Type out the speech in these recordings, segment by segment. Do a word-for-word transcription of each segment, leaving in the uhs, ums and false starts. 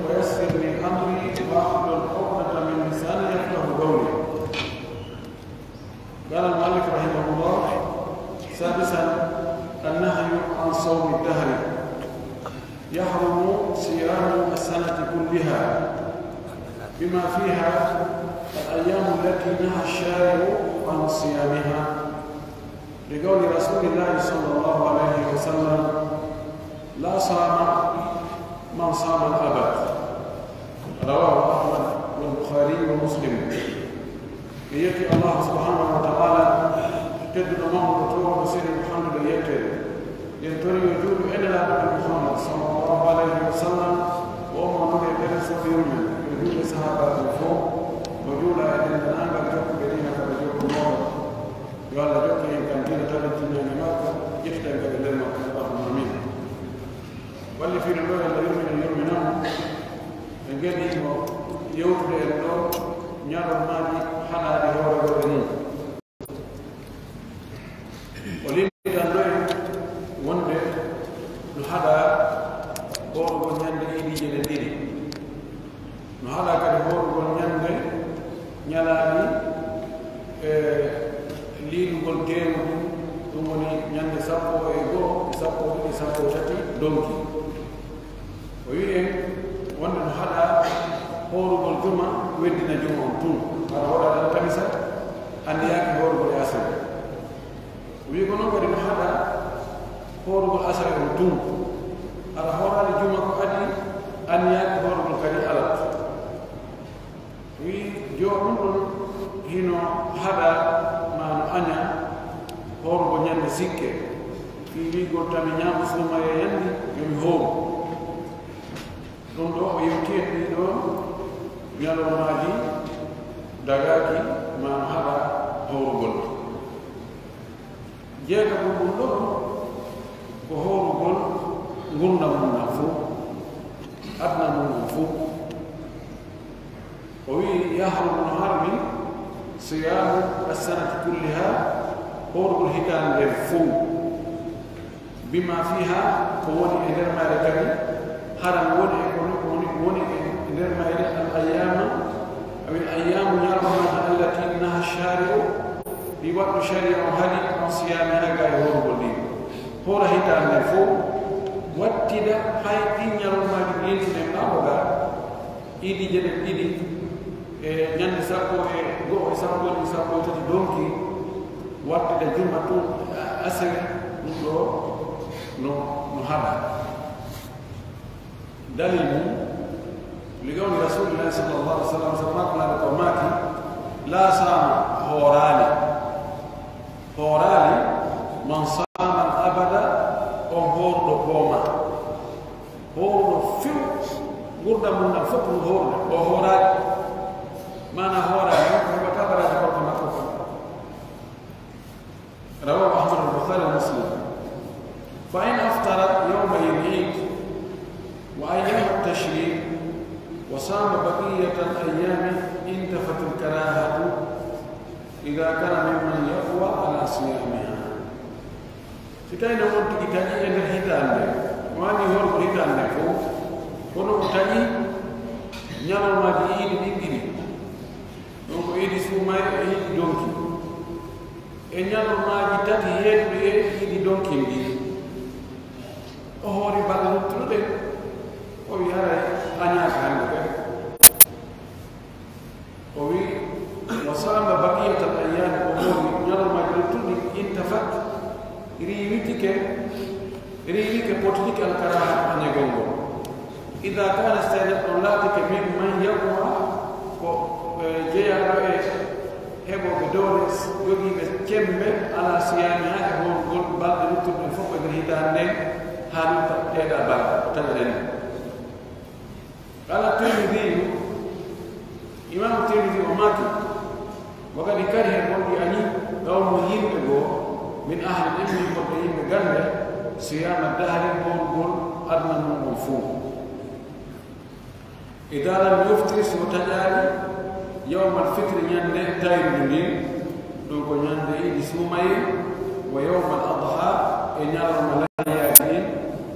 ويسر لي أمري واحلل عقدة من لساني يفقهوا قولي. قال المؤلف رحمه الله: سادسا، النهي عن صوم الدهر. يحرم صيام السنة كلها بما فيها الأيام التي نهى الشارع عن صيامها، لقول رسول الله صلى الله عليه وسلم: لا صام من صام الأبد. رواه أحمد والبخاري ومسلم. En yetti Allahu subhanahu wa ta'ala, tedduɗo mawɗo, towɗo seni, hannduɗo yetteede. En tori yo juulu e Nelaaɗo men Muhammad sallallahu alayhi wa sallam, o ummo non e ɓen soɓe yurmen, yo juulu e sahaabaaɓe ɓen fow, o juula e denndaangal jokkuɓe diina ka ɓe jokkunoo. Yo Allah jokku en kan diina tabitinani makko, ƴettita en ka ɓe nder makko. Allahumma amin. Walli fino ɗo, Allah yurmina, yurmina mo. En gadi mo yewtude en ɗo ñalormaaji haɗaaɗi hoore goɗɗo mum. O linditanɗo en wonde no haɗaa hoorugol ñande iidiije ɗen ɗiɗi. No haɗaa kadi hoorugol ñande ñalaani, e, liilugol geewu ndin, ɗum woni ñande sappo e go'o, sappo e ɗiɗi, sappo e tati donki. O wi'i en wonde no haɗaa hoorugol juma, weddina juma on tun. Hara hoorugol alkamisa, anniyaaki hoorugol e asawe. O wi'i ko non kadi no haɗaa hoorugol asawe on tun. Hara hooraali juma ko adii, anniyaaki hoorugol kadi alat. O wi'i, jo ɗum ɗon hino haɗaa maa no añaa hoorugol ñande sikke, fii wi'ugol tami ñaamo suumayee ñande, yo mi hooru. Ɗum ɗoo o yewti en ɗii ɗoo ñalormaaji dagaaki maa no haɗaa hoorugol. Jeegaɓo ɗum ɗoo ko hoorugol ngurndan mum ndan fow, aduna mum on fow. O wi'i, yahrumu, no harmi, siyaamu as-sanati kulliha, hoorugol hitaande nden fow. Bima fiha, ko woni e nder mayre kadi, haram woni e ko woni, ko woni, ko woni e nder mayre, al ayyama, aw al ayyamu, ñalormaaji, allati naha shari'u, ɗi waɗɗo sharia on haɗi, an siyamiha, ga e hoorugol ɗi. Hoora hitaande nden fow, wattida hay ɗin ñalormaaji ɗi yiltuɗen ɓaawo ga, iidiije ɗen ɗiɗi, e ñande sappo e go'o e sappo e ɗiɗi, sappo e tati donki, wattida juma tun, a-, asawe, ɗum ɗoo no, no haɗaa. Dalil mum, li qawli Rasulillahi sallallahu alaihi wasallam, sabu maaki Nulaaɗo ko maaki, "La saama, hooraali, hooraali, man saama al abada, on hooruɗo poomaa." Hooruɗo few, ngurndan mum ndan fow no hoorude, o hooraali. Maanaa hooraali, on ko heɓataa baraaji korka makko kon. رواه أحمد والبخاري ومسلم. فإن أفطر يومي العيد وأيام التشريق وصام بقية الأيام انتفت الكراهة إذا كان ممن يقوى على صيامها. Si tawii non on tigi taƴii e nder hitaande, o waɗii hoorugol hitaande fow, kono o taƴii ñalormaaji iidi ɗin ɗiɗi, ɗon ko iidi suumayee e iidi donki, e ñalormaaji tati heeduɗi e iidi donki ndin, o hoori balɗe luttuɗe ɗen, o wi'i haray añaaka hannde kadi. O wi'i, "Wa saama baqiyatal ayyaami," o hoori ñalormaaji luttuɗi, "intafat," riiwitike, riiwike, potitike, al karaaha, añagol ngol. Idaa kaana, si tawii neɗɗo on laatike, mimman yaqwa, ko, eh, jeyaaɗo e heɓooɓe doole, jogiiɓe cemmbe, alaa siyaamihaa, e hoorugol balɗe luttuɗe ɗen fow e nder hitaande nden, haa lutta ɗee ɗaa balɗe, o taƴa ɗen. Qaala Tirmidii, Imaamu Tirmidii o maaki, wa qad kariha, on ɗi añi, qawmun, yimɓe goo, min ahli ilmi, wonɓe yimɓe gannde, siyaama dahri, hoorugol aduna mum on fow. Idaa lam yuftir, si o taƴaali, yawmal fitri, ñande tayru ndin, ɗun ko ñande iidi suumayee, wa yawmal adha, e ñalorma lahiya ndin,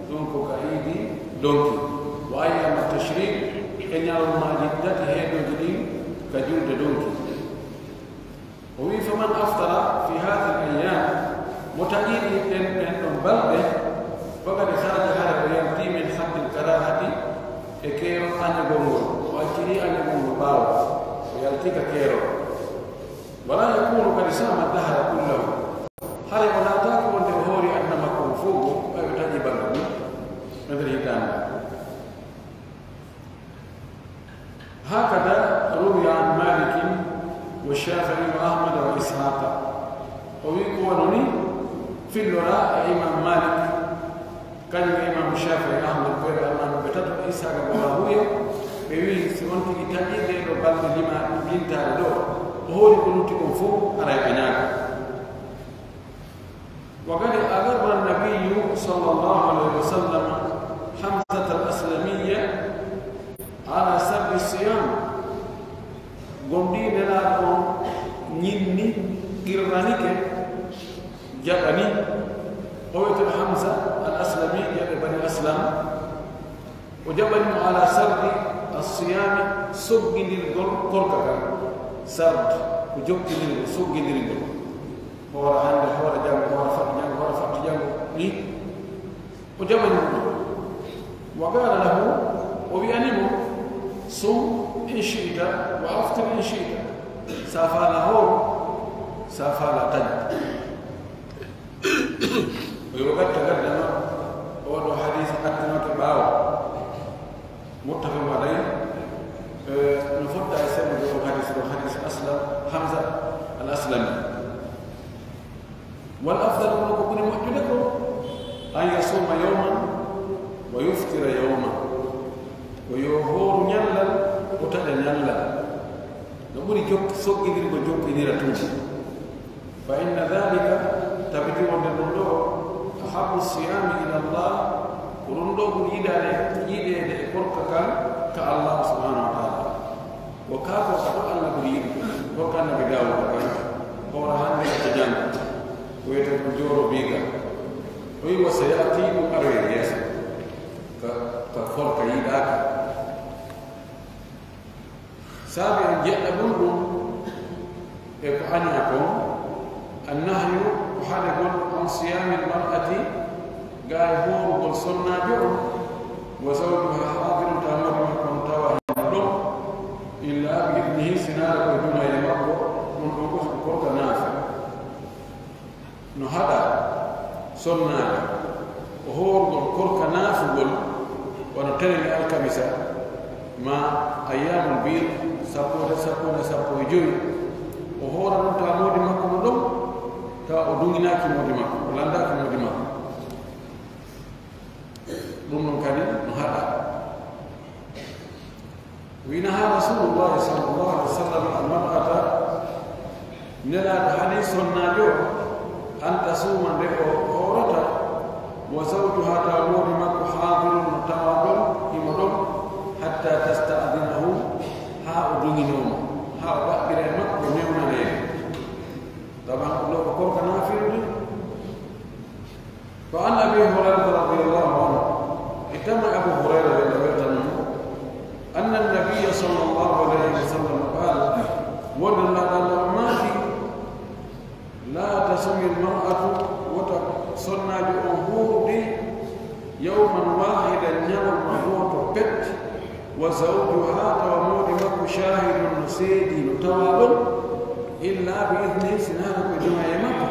ɗun ko ka iidi donki, wa ayyaama tashriq, e ñalormaaji tati heedooji ɗin ka julde donki. O wi'i, فمن أفطر في هذه الأيام, mo taƴii ɗin ɗen, ɗen ɗon balɗe, فقد خرج, hara o yaltii, من حد الكراهة, e keerol añagol ngol, o accirii añagol ngol ɓaawo, o yaltii ka keerol. ولا يكون قد صام الدهر كله, haray o laataaki wonde o hoori aduna makko on fow, ɓay o taƴii balɗe ɗin e nder hitaande. هكذا روي عن مالك والشافعي وأحمد وإسحاق. O wi'i ko wano nii filloraa e Imam Malik, kañum e Imam Shafi'i, Ahmad, ko e Almaami ɓe tato, Ishaqa mo Rahuya, ɓe wi'i si on tigi taƴii ɗee ɗoo balɗe lima limtaade ɗoo, o hoori ko lutti kon fow, haray añaaka. وقد أقر النبي صلى الله عليه وسلم حمزة الأسلمي على سرد الصيام. Gomɗii Nelaaɗo on ñinni, qirranike, jaɓani, o wi'etee Hamza al-Aslami, jaɓe Bani Aslam. O jaɓani mo على سرد الصيام, soggindirgol korka kan. Sard, ko jokkindirgol, soggindirgol. Hoora hannde, hoora janngo, hoora fatti janngo, hoora fatti janngo, ni. O jaɓani mo ɗum. وقال له, o wi'ani mo, صم إن شئت وأفطر إن شئت. Si a faalaa hooru, si a faalaa taƴu. Yo gadda gaddama, oo ɗoo hadiis artinoke ɓaawo. Muttafaqun alayhi, eh, no fotta e sembude on hadiis ɗoo, hadiis Aslam, Hamza al-Aslami. والأفضل, kono ko ɓuri moƴƴude ko, أن يصوم يوما ويفطر يوما, ko yo hooru ñallal, o taƴa ñallal. No ɓuri jokki-, soggindirgo jokkinira tun. فإن ذلك, tabiti wonde ɗum ɗoo, أحب الصيام إلى الله, ko ɗum ɗoo ɓuri yiɗaade, yiɗeede e korka kan ka Allah subhanahu wa ta'ala. Ko kaa korka ɗoo Allah ɓuri yiɗude, korka Annabi Daawuda kan, hoora hannde e janngo, ko wiyetee ko jooro biiga. O wi'i, وسيأتي, ɗum aroyay yeeso, ka, ka korka yiɗaaka. Saabi en jeɗɗa ɗum ɗum e ko añaa kon, النهي, ko haɗegol, عن صيام المرأة, ga e hoorugol sonnaajo on, وزوجها حاضر, tawa moodi makko on tawa hino ɗon, إلا بإذنه, si hinaa ko e duŋayee makko, ɗum ɗon ko korka naafi. No haɗaa sonnaajo o hoorugol korka naafugol, wano tenen e alkamisa, maa ayyaamul biid, sappo e tati, sappo e nay, sappo e jowi, o hoora ɗum, tawa moodi makko no ɗon, tawa o duŋinaaki moodi makko, o lanndaaki moodi makko. Ɗum ɗon kadi no haɗaa. ونهى رسول الله صلى الله عليه وسلم المرأة, Nelaaɗo haɗii sonnaajo, أن تصوم, nde o hoorata, وزوجها, tawa moodi makko, حاضر, no tawaa ɗon, himo ɗon, حتى تستأذنه, haa o duŋinoo mo, haa o ɗaɓɓira e makko newnaneede. Tawa ɗoo ko korka naafilude. فعن أبي هريرة رضي الله عنه, e tama Abu Hurayra, yo Allah weltan mo, أن النبي صلى الله عليه وسلم قال, wonde Nulaaɗo Allah on maaki, لا تصم المرأة, wota sonnaajo on hooru dey, يوما واحدا, ñalorma gooto pet, وزوجها, tawa moodi makko, شاهد, no seedii, no tawaa ɗon, إلا بإذنه, si hinaa ko e duŋayee makko,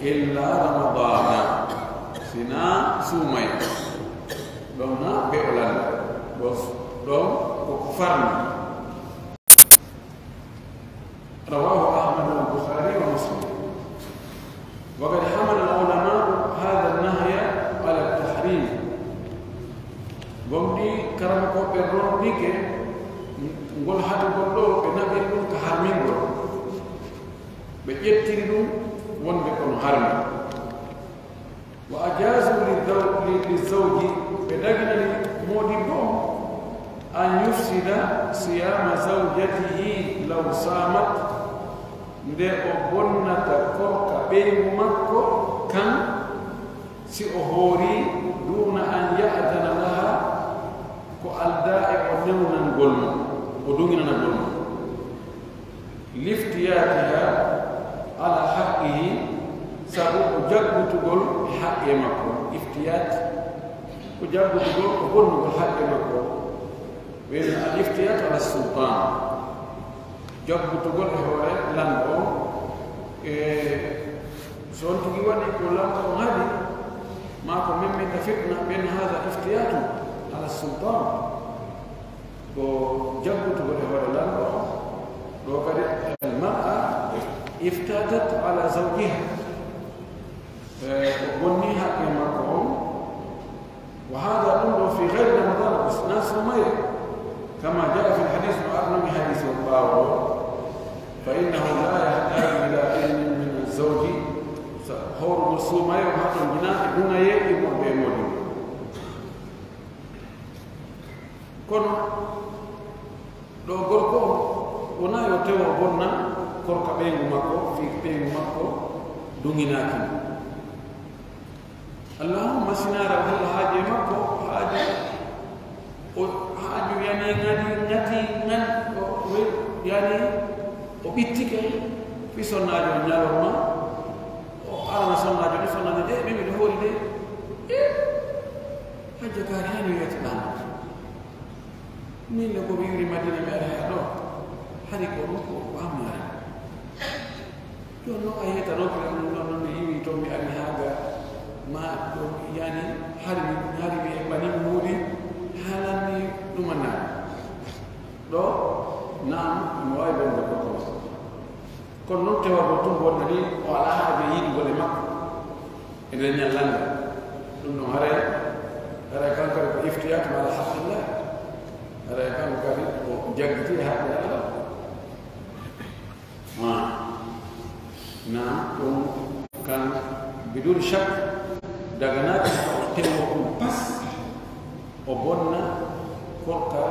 إلا رمضان, si hinaa suumayee. Ɗon na be o lannda. Ɗon, ɗon ko ko farni. رواه أحمد والبخاري ومسلم. وقد حمل العلماء هذا النهي على التحريم. Gomɗii karamokooɓe ɓen ronnike ngol haɗugol ɗoo, ɓe naɓiri ɗum ka harmingol. Ɓe ƴettiri ɗum wonde ko no harmi. وأجازوا للذو-، للزوج, ɓe daginani moodibbo on, أن يفسد صيام زوجته لو صامت, nde o bonnata korka ɓeyngu makko kan, si o hoorii, دون أن يأذن لها, Ko aldaa e o newnangol mo, o duŋinanagol mo. Liftiyatiha ala haqqihi, sabu ko jaggutugol e haqqe makko. Iftiyat, ko jaggutugol, ko bonnugol haqqe makko. Wi'en al iftiyat ala sultan. Jaggutugol e hoore lanɗo on, e so on tigi waɗi ko lanɗo on haɗi, maa ko memminta fitna, ɓen haada iftiyatu ala sultan. Ko jaggutugol e hoore lanɗo on, ɗo kadi al mar'a iftatat ala zawjiha. E, o bonni haqqe makko on, Wa hada, ɗum ɗo, fi gayri Ramadan, ko sinaa suumayee. Kama jaa fil hadis, no arnoo e hadis on ɓaawo ɗo, fa innahu la yahtaju ila idnin min azawji, sa-, hawrugol suumayee on hatonjinaa e duŋayee immorde e moodi. Kono ɗo gorko on, wonaa yo tewo bonna korka ɓeyngu makko, fii ɓeyngu makko duŋinaaki mo. Allahumma, sinaa walla haaju e makko, haaju, o, haaju yani ŋadi, ŋati, ŋan, o, we, yani, o ɓittike, fi sonnaajo on ñalorma, o arana sonnaajo on, sonnaajo, "Eh, min miɗo hoori de, eh, hajja kaari hani wiyata ɗan." Min ne ko mi iwri Madina, mi ari haa ɗo. Hari ko ɗum ko, ko am yaari. Jooni non a yeetanooke ɗum ɗon, non mi iwi toon, mi ari haa ga. Ma ɗo mi yani, hari mi, hari mi eɓɓani mo moodi, haalanmi ɗum annaani. Ɗo, naam, mi waawi bonde ko ɗum. Kono non tewagol tun wonde ni o alaa haaje yiɗugol e makko e nder ñallal ngal. Ɗum ɗon haray, haray kanko ko iftiyatu ala haqqillah. Haray kanko kadi ko jaggiti e haqqe Allah. Ah. Naam, ɗum kan bidun shak daganaaki ko tewo ɗum pas. O bonna korka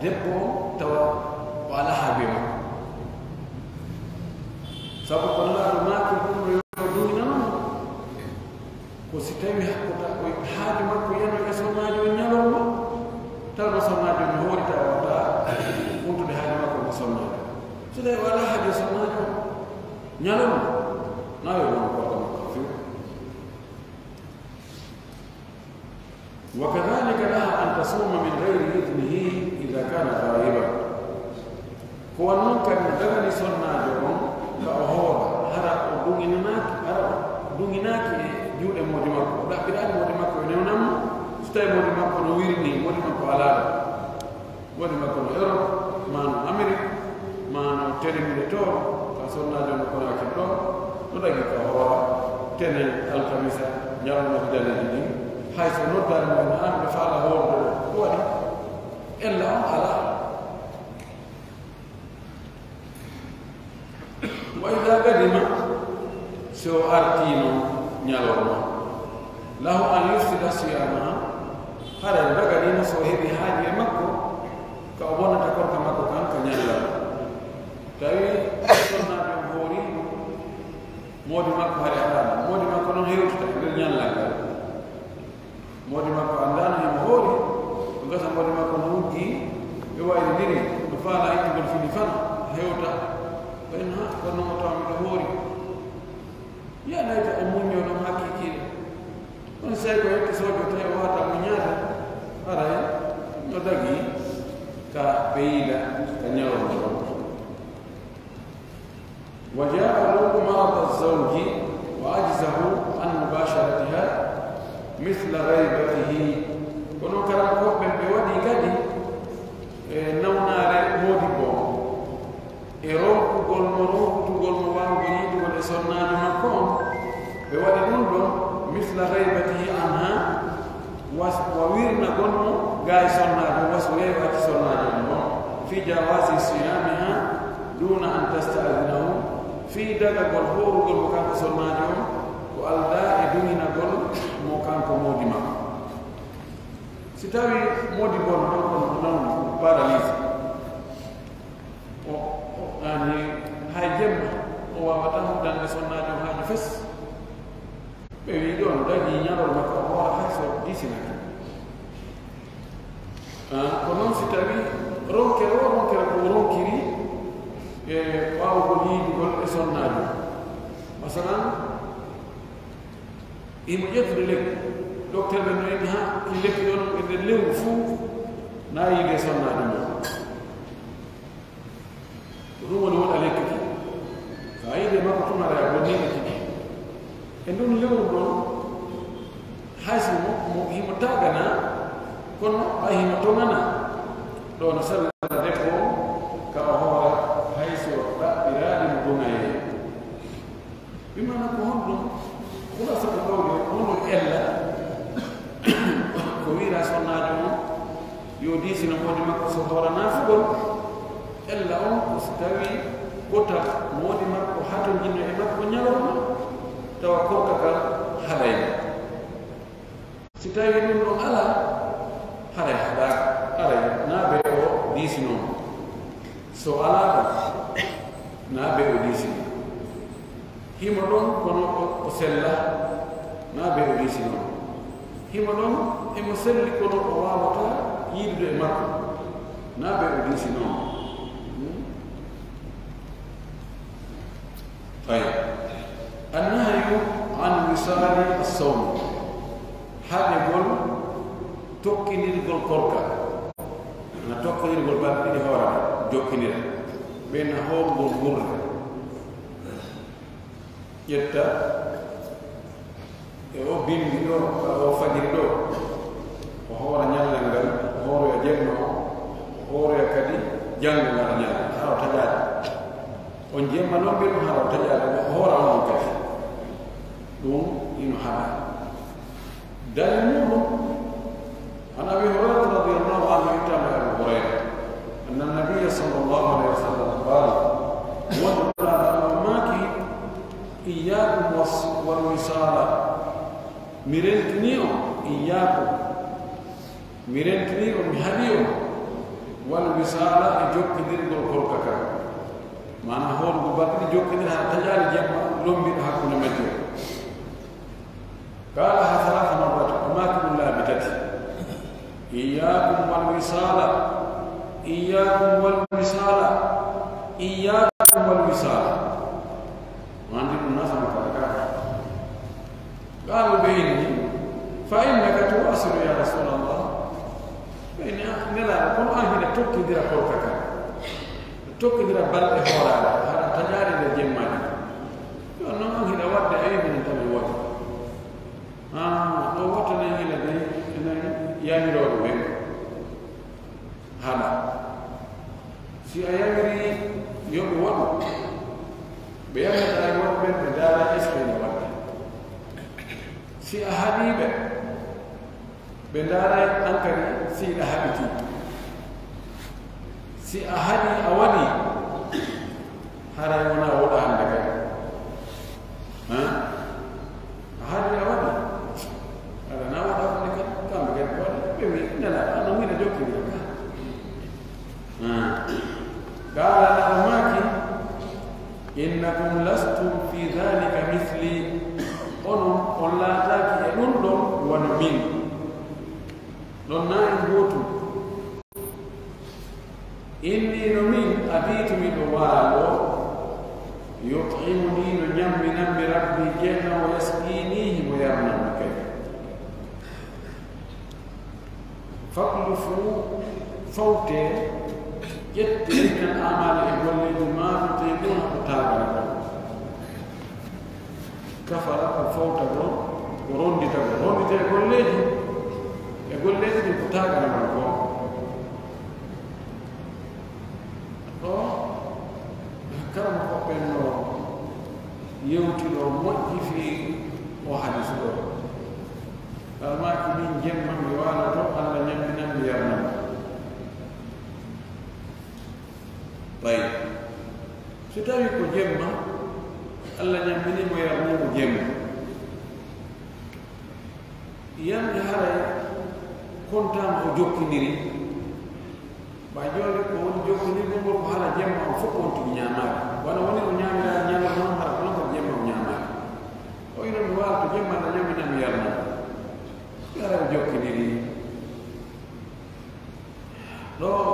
debbo on tawa o alaa haaje makko. Sabu ko Nulaaɗo maaki ɗum no yo duŋinano mo. Ko si tawi hakko ta-, ko haaje makko yano e sonnaajo on ñalorma, tawa no sonnaajo on no hoori tawa wata wontude haaje makko e sonnaajo. So tawi o alaa haaje sonnaajo on ñalorma, na yo won korka makko few. Wa kadhalika laha an tasuma min ghayri idnihi idha kana ghaiban. Ko wano non kadi no dagani sonnaajo on ka o hoora, hara o duŋinaaki, hara o duŋinaaki e juuɗe moodi makko, o ɗaɓɓiraani moodi makko e newnan mo, so tawi moodi makko no wirni, moodi makko alaa ɗo. Woni makko no Europe, maa no Amerique, maa no termine to, ka sonnaajo no Conakry ɗo, no dagi ka hoora, tenen, alkamisa, ñalawma ko jaleeɗi ɗin, hay so noddaani mo no an ɓe faala hoorde ɗo, ko waɗi? Ella on alaa. Wa idha qadima, si o artiino ñalorma, lahu an yufsida siyamaha, haray no daganiimo si o heɓi haaji e makko, ka o bonnata korka makko kan ka ñallal. Tawi sonnaajo on hooriino, moodi makko hari alaano, moodi makko non hewtita e nder ñallal ngal. Moodi makko anndaano himo hoori, ko gasa moodi makko no wuggi, ɓe waylindiri, no faalaa ittugol fini fana, hewta. Ɓen, "Ha, kono non o tawa miɗo hoori." Yi'a layta o muññoo ɗon hakiikiiɗe. On sey ko yotti soojo tawi o wata muññaade, haray no dagi ka ɓe yiida ka ñalorma ɗon. وجاء لوط مرض الزوج وعجزه عن مباشرتها مثل غيبته. Kono karankooɓe ɓen ɓe waɗi kadi, e, nawnaare moodibbo on, e ronkugol mo, ronkutugol mo waawugol yiidugol e sonnaajo makko on, ɓe waɗi ɗum ɗon, مثل غيبته عنها, Wa, wa wirnagol mo gaay sonnaajo on, wa so weeɓaaki sonnaajo on non, في جواز صيامها دون أن تستأذنه, fii dagagol hoorugol mo kanko sonnaajo on, ko aldaa e duŋinagol mo kanko moodi makko. Si tawii moodi bon ɗon, ɗon, ɗon paralysé, o, o, yani, hay jemma, o waawataa huɗande sonnaajo on haaju fes. Ɓe wi'i ɗon dagii ñalorma ka o hoora hay so disinake. Ah, tawi ronkere o ronkere ko o ronkiri e waawugol yiidugol e sonnaajo. Masalan, himo ƴettude lekki, doktor ɓe no wi'i, "Ha, ki lekki ɗon e nder lewru fuu, na yiide sonnaajo mum." Ko ɗum woni won a lekki ki. So a yiide makko tuma, a bonniiɗo ki. E ndun lewru ɗon, hay si mo, mo himo taagana, kono ɓay himo toŋana. Ɗo no sella debbo on, ka o hoora, hay si o ɗaɓɓiraali mo duŋayee. Bi maana ko honɗum? Khulasa ko ɗowde, honɗum ella? Ko wiira sonnaajo on, yo diisino moodi makko so hoora naafugol. Ella on ko so tawi gota moodi makko hatonjino e makko ñalawma, tawa korka kan haɗay mo. Si tawii ɗun ɗon alaa, haray haɗaaka, haray naa be o diisinoo mo. So alaa ɗon, naa be o diisinoo. Himo ɗon, kono o, o sella, naa be o diisinoo mo. Himo ɗon, himo selli, kono o waawataa yiidude e makko, naa be o diisinoo mo. Hmm? Tayyib. Annahyu an wisaali as-sawm. Haɗegol tokkindirgol korka. Na tokkindirgol balɗe ɗiɗi hoorata, jokkindira. Ɓen na hoorugol ngurre. Ƴetta e o bimbi ɗo, ka o fajiri ɗo, o hoora ñallal ngal, o hooroya jemma o, o hooroya kadi janngo ngal ñallal, haa o taƴaade. On jemma non ɓe ɗum haa o taƴaade, o hoora on on kadi. Ɗum ino haɗa. Dalil muɗum, عن أبي هريرة رضي الله عنه، يتم أبو هريرة، أن النبي صلى الله عليه وسلم قال، wonde Nulaaɗo Allah maaki, "Iyyaakum was-, wal wisaala." Mi rentinii on, iyyaakum. Mi rentinii on, mi haɗii on, wal wisaala, e jokkindirgol korka kan. Maanaa, hoorugol balɗe ɗiɗi jokkindira haa taƴaali jemma lombiɗo hakkunde majje. Qaalahaa salaasa marraat, o maaki ɗum laabi tati. Iyyaakum wal wisaala, iyyaakum wal wisaala, iyyaakum wal wisaala. O anndi ɗum na sama kala kala. Qaaluu, ɓe inni, "Fa innaka tuwaasilu yaa Rasuulallah." Ɓe inni, "Ah, Nelaaɗo, kono an hiɗa tokkindira korka kan. Tokkindira balɗe hooraare, hara taƴaade nder jemmaaji kan. Jooni non an hiɗa waɗde, a wi'i minen tan mi waɗi." Ah, ɗo wota nen ila ɓe, enen yamirooɓe ɓen. Haɗa. Si a yamirii yo ɓe waɗu, ɓe yamirataa yo waɗu ɓen, ɓe ndaaray est-ce que ene waɗde. Si a haɗii ɓe, ɓe ndaaray an kadi si hiɗa haɓitii. Si a haɗii a waɗii, haray wonaa woɗa hannde kadi. Haa? A haɗii a waɗii. Aɗa na woɗa hannde kadi, kamɓe kadi ɓe waɗi. Ɓe wi'i, Nelaaɗo, ano miɗa jokkindira ka. Haa. Qaala, Nelaaɗo maaki, "Innakum lastum fi dhalika mithli." Onon, on laataaki e ɗun ɗon wano min. Ɗon na en gootum. Inni no min, abiitu miɗo waaloo, yut'imuni no ñamminammi Rabbi Jeyna, wa yasqiini himo yarnammi kadi. Faklufu, fawtee, ƴettee minal a'maali e golleeji maa tutiiquuna ko taagana kon. Kafala ko fawtagol, ko ronnditagol. Ronnditee e golleeji, e golleeji ɗin ko taagana kon kon. Ɗoo, kala mo ko ɓen no yewti ɗoo moƴƴi fii oo hadiisu ɗoo. Almaaki min jemma mi waaloto, Alla ñamminan mi yarnan. Tayyib. Si tawii ko jemma, Alla ñammini mo yarnii mo jemma. Yande haray kontaama o jokkindiri. Ba jooni ko woni jokkindirgol ngol ko hala jemma on fof on tigi ñaamaali. Wano woni o ñaamiraali ñalawma on, hara kono ko jemma o ñaamaali. O ino mi waaloto jemma Alla ñamminan mi yarnan. Haray o jokkindiri. Ɗoo,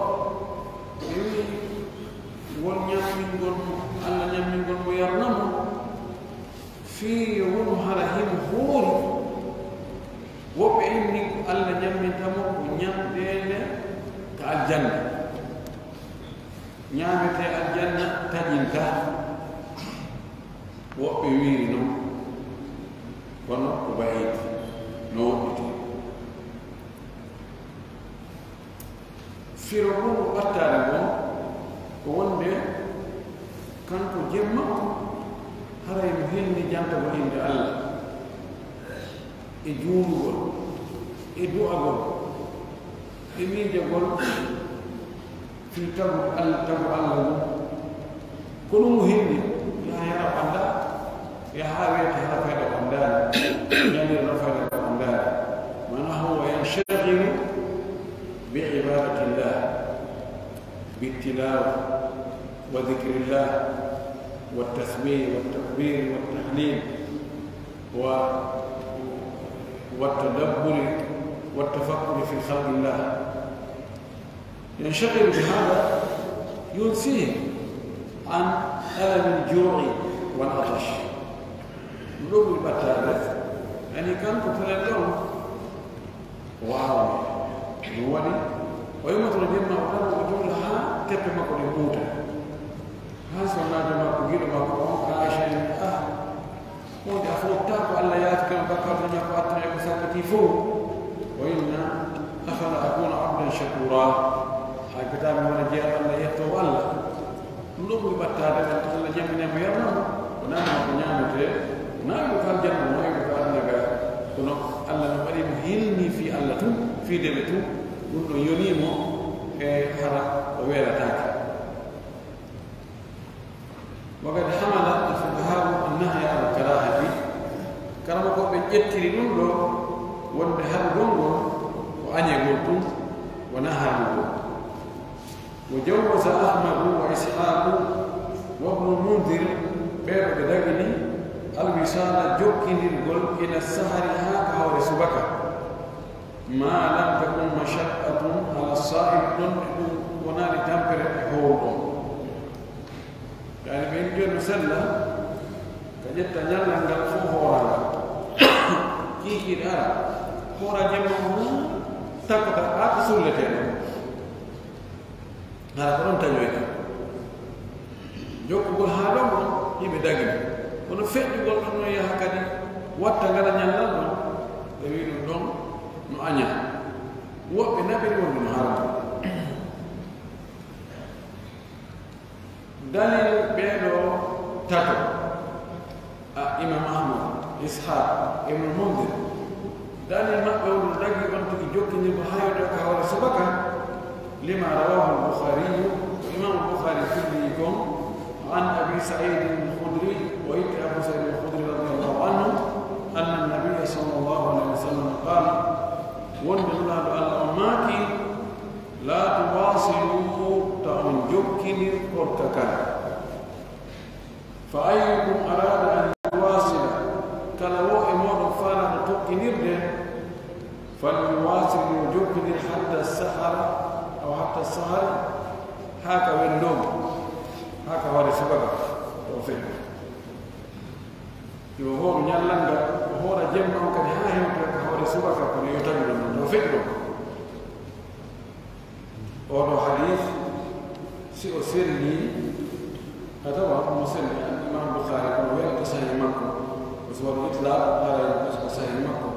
ɓe wi'i, won ñammingol mo, Alla ñammingol mo yarna mo, fii yo wonu hara himo hoori. Woɓɓe inni ko Alla ñamminta mo ko ñamɗeende ka aljanna. Ñaametee aljanna taƴinta. Woɓɓe wiiri non, kono ko ba'iid, no woɗɗiti. Firo ɓurɗo ɓattaade ngon ko wonde kanko jemma on, haray mo hilni jantagol innde Alla, e juulugol, e du'agol, e miijagol fii tagu Alla, tagu Alla ngun. Ko ɗum o hilni, yaha yara ko anndaa, yaha weeta hara fayda ko anndaani, ñalira no fayda ko anndaani. Maanaa, هو ينشغل بعبادة الله، بالتلاوة، وذكر الله، والتسبيح، والتكبير، والتهليل، و-، والتدبر، والتفكر في خلق الله. ينشغل بهذا، ينسيه عن ألم الجوع والعطش. Ɗum ɗoo ɓuri ɓattaade, yani, kanko pelel ɗon, waaw, ɗum waɗi o yummatoo jemma, o tawa o juula haa teppe makko ɗen ɓuuta, haa sonnaajo makko, giɗo makko on, Aisha, en, ah, Huunde a fooftaako, Alla yaafike ma bakkaaruuji makko, attanay ko sakkitii fow. O inna, "Afala akuna abdan shakura?" Hay ko tawa mi wona jeyaaɗo Alla, yettoowo Alla? Ɗum ɗoo ɓuri ɓattaade, on Alla ñamminay mo, yarna mo, o naamna ko ñaametee, o naawi ko aljanna, o naawi ko aduna ga. Kono Alla no waɗi mo hilni fii Alla tun, fii dewe tun, ɗum ɗon yonii mo e hara o weelataake. وقد حمل الفقهاء النهي على الكراهة. Karamokooɓe ɓen ƴettiri ɗum ɗoo wonde haɗugol ngol ko añegol tun, wonaa haɗugol. وجوز أحمد وإسحاق وابن المنذر، ɓee ɗoo ɓe dagini, الوصال، jokkindirgol, إلى السحر، haa ka hawre subaka. ما لم تكن مشقة على الصائم، ɗon ɗum wonaali tampere e hooruɗo on. Yani ɓen jooni no sella, ka ƴetta ñallal ngal fow hooraa ngal. Kiikiiɗe ara, hooraa jemma on, takkata haa ka sulletee non. Hara ko ɗon taƴoyta. Jokkugol haa ɗon ɗon, hiɓe dagini. Kono feƴƴugol ɗon no yaha kadi watta ngala ñallal ɗon, ɓe wi'i ɗum ɗon no añaa. Woɓɓe naɓiri wonde no haram. Dalil ɓee ɗoo tato, a, Imam Ahmad, Ishaq, Ibn Mundir, dalil maɓɓe on no dagi on tigi jokkindirgo haa yewta ka hawre subaka, لما رواه البخاري، ko Imam Bukhari filli kon, عن أبي سعيد الخدري، o itti Abu Sa'id al-Khudri radiyallahu anhu, أن النبي صلى الله عليه وسلم قال، wonde Nulaaɗo Alla on maaki, لا تواصلوا، ta on jokkinir korka kan. فأيكم أراد أن يواصل، kala woo e mooɗon faalaɗo tokkinirde, فليواصل، yo jokkinir, حتى السحر، أو حتى السحر، haa ka wendoogu, haa ka hawre subaka, to o feƴƴi. Yo hooru ñallal ngal, o hoora jemma on kadi haa hewtoya ka hawre subaka, kono yo tawi ɗon, to o feƴƴi ɗon. Oɗo hadiis, si o selli, a tawa mo selli, al Imam Bukhari, kono welata Sahih makko, o si waɗi itlaq, haray ko Sahih makko.